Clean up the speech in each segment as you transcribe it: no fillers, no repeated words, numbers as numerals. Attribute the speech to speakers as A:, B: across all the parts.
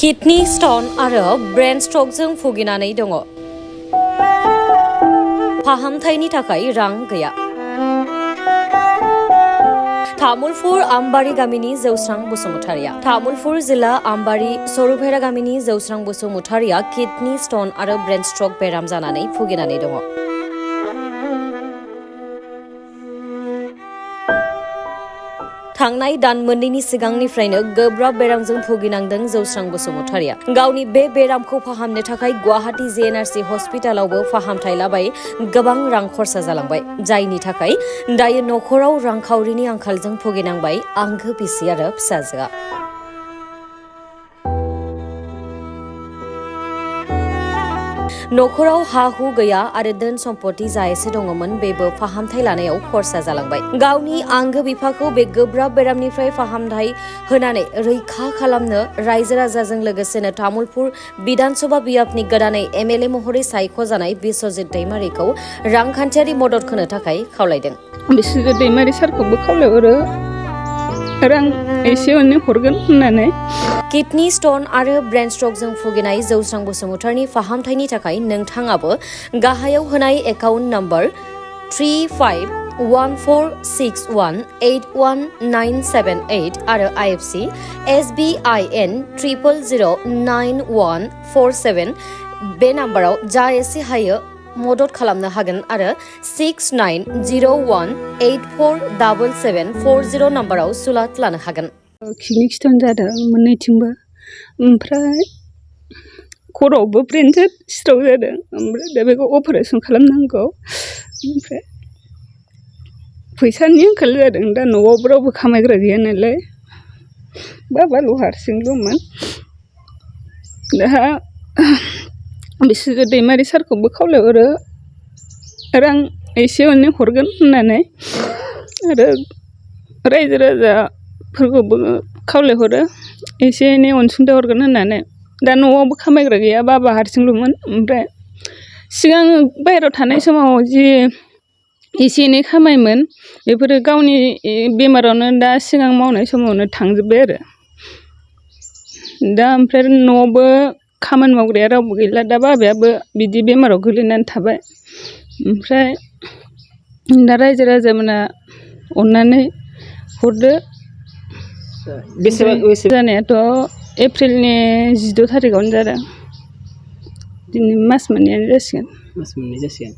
A: Kidney stone आरो brain स्ट्रकजों भुगिनानै दङ। फाहामथायनि थाखाय रां गैया। तामुलपुर आमबारि गामिनि जौस्रां बसुमतारिया तामुलपुर जिल्ला आमबारि सरुफेरा गामिनि जौस्रां बसुमतारिया किडनी स्टन आरो ब्रेन स्ट्रक बेराम जानानै भुगिनानै दङ। थांनाय दान मोननैनि सिगांनिफ्रायनो गोब्राब बेरामजों भुगिनांदों जौस्रां बसुमतारिया। गावनि बे बेरामखौ फाहामनो थाखाय गुवाहाटी JNRC हस्पिटालावबो फाहामथाय लाबाय। गोबां रां खरसा जालांबाय, जायनि थाखाय दायो नखराव रांखावरिनि आंखालजों भुगिनांबाय आंगो बिसि आरो फिसाजोआ। नखराव हा-हु गैया आरो धोन सम्पत्ति जा एसे दङमोन बेबो फाहामथाय लानायाव खरसा जालांबाय। गावनि आंगो बिफाखौ बे गोब्राब बेरामनिफ्राय फाहामथाय होनानै रैखा खालामनो रायजो राजाजों लोगोसेनो तामुलपुर बिधानसभा बियाबनि गोदानै MLA महरै सायख'जानाय बिस्वजित दैमारिखौ रांखान्थियारि मदद होनो थाखाय खावलायदों।
B: बिस्वजित दैमारि सारखौबो खावलायहरो रां एसे एनै हरगोन होननानै।
A: किडनी स्टन आरो ब्रेन स्ट्रकजों भुगिनाय जौस्रां बसुमतारिनि फाहामथायनि थाखाय नोंथाङाबो गाहायाव होनाय एकाउन्ट नम्बर 3514618197 आरो IFSC SBIN 0009147 बे नाम्बाराव जा एसे हायो मदद खालामनो हागोन आरो 6901847740 नाम्बाराव सुलाद लानो हागोन।
B: किडनी स्टन जादों मोननैथिंबो, ओमफ्राय खर'आवबो ब्रेन स्ट्रक जादों, ओमफ्राय दा बेखौ अपारेसन खालामनांगौ। ओमफ्राय फैसानि आंखाल जादों, दा न'आव रावबो खामायग्रा गैया नालाय, बाबाल' हारसिंल'मोन। दा बिस्वजित दैमारि सारखौबो खावलायहरो रां एसे एनै हरगोन होननानै, आरो रायजो राजाफोरखौबो खावलायहरो एसे एनै अनसुंथाइ हरगोन होननानै। दा न'आवबो खामायग्रा गैया, बाबा हारसिंल'मोन। ओमफ्राय सिगां बाहेरायाव थानाय समाव जि एसे एनै खामायोमोन बेफोरो गावनि बेमारावनो दा सिगां मावनाय समावनो थांजोब्बाय आरो। दा ओमफ्राय न'आवबो खामानि मावग्राया रावबो गैला, दा बाबायाबो बिदि बेमाराव गोलैनानै थाबाय। ओमफ्राय दा रायजो राजामोना अननानै हरदो। बेसेबां जानायाथ' एप्रिलनि 16 थारिखआवनो जादों। दिनै मास मोननैयानो जासिगोन।
C: मास मोननै जासिगोन।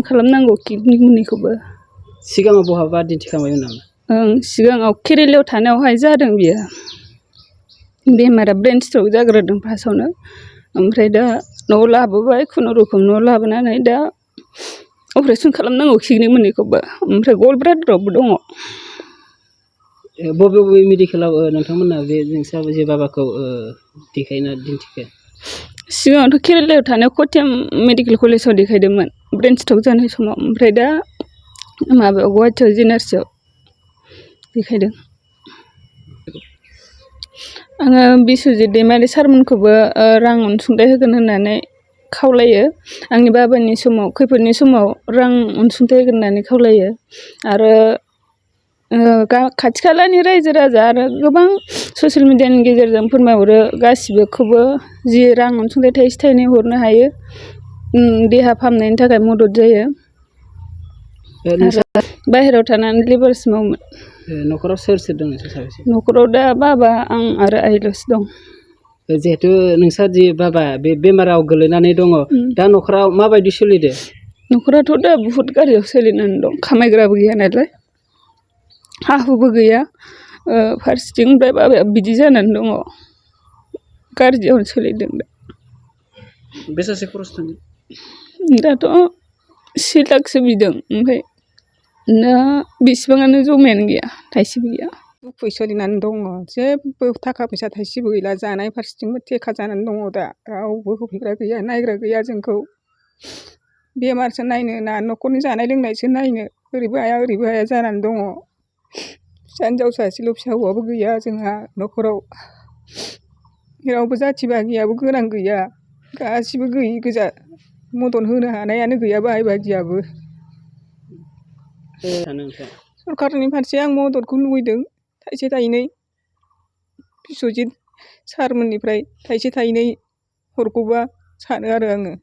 B: खालामनांगौ किडनि मोननैखौबो।
C: सिगाङाव बहाबा दिन्थिखांबायमोन नामा?
B: सिगाङाव केरेलायाव थानायावहाय जादों बियो। बेमारा ब्रेन स्ट्रक जाग्रोदों फार्स्टआवनो, ओमफ्राय दा न'आव लाबोबाय, खुनुरुखुम न'आव लाबोनानै दा अपारेसन खालामनांगौ किडनि मोननैखौबो। ओमफ्राय गल ब्लाडारावबो दङ।
C: बबे बबे मेडिकेलाव नोंथांमोना बे नोंस्रा जे बाबाखौ देखायना दिन्थिखो?
B: सिगाङावथ' केरेलायाव थानायाव कटियाम मेडिकेल कलेजाव देखायदोंमोन ब्रेन स्ट्रक जानाय समाव, ओमफ्राय दा माबायाव गुवाहाटीयाव JNRCआव देखायदों। आङो बिस्वजित दैमारि सारमोनखौबो रां अनसुंथाइ होगोन होननानै खावलायो। आंनि बाबानि समाव खैफोदनि समाव रां अनसुंथाइ होगोन होननानै खावलायो। आरो खाथि खालानि रायजो राजा आरो गोबां ससियेल मिडियानि गेजेरजों फोरमायहरो, गासिबोखौबो जि रां अनसुंथाइ थाइसे थाइनै हरनो हायो देहा फाहामनायनि थाखाय मदद जायो। बाहेरायाव थानानै लेबार्स मावोमोन।
C: न'खराव सोर सोर दङ? साबेसे?
B: न'खराव दा बाबा, आं आरो आइल'सो दं।
C: जिहेथु नोंस्रा जि बाबा बे बेमाराव गोलैनानै दङ, दा न'खराव माबायदि सोलिदो?
B: न'खराथ' दा बुहुत गाज्रियाव सोलिनानै दं। खामायग्राबो गैया नालाय, हा-हुबो गैया। फारसेथिं ओमफ्राय बाबाया बिदि जानानै दङ, गाज्रियावनो सोलिदों दा।
C: बेसेसो खरस थांदों?
B: दाथ' 1 लाखसो बिदों, ओमफ्राय दा बेसेबाङानो जमायानो गैया, थाइसेबो गैया।
D: दुखुयै सोलिनानै दङ, जेबो थाखा फैसा थाइसेबो गैला। जानाय फारसेथिंबो थेखा जानानै दङ। दा रावबो होफैग्रा गैया, नायग्रा गैया जोंखौ। बेमारसो नायनो ना न'खरनि जानाय लोंनायसो नायनो, ओरैबो हाया ओरैबो हाया जानानै दङ। फिसा हिन्जाव सासेल', फिसा हौवाबो गैया जोंहा न'खराव। रावबो जाथि बाहागियाबो गोनां गैया, गासिबो गैयि गोजा। मदद होनो हानायानो गैया बाहाय बाहागियाबो। सरकारनि फारसे आं मददखौ लुबैदों, थाइसे थाइनै। बिस्वजित सारमोननिफ्राय थाइसे थाइनै हरगौबा सानो आरो आङो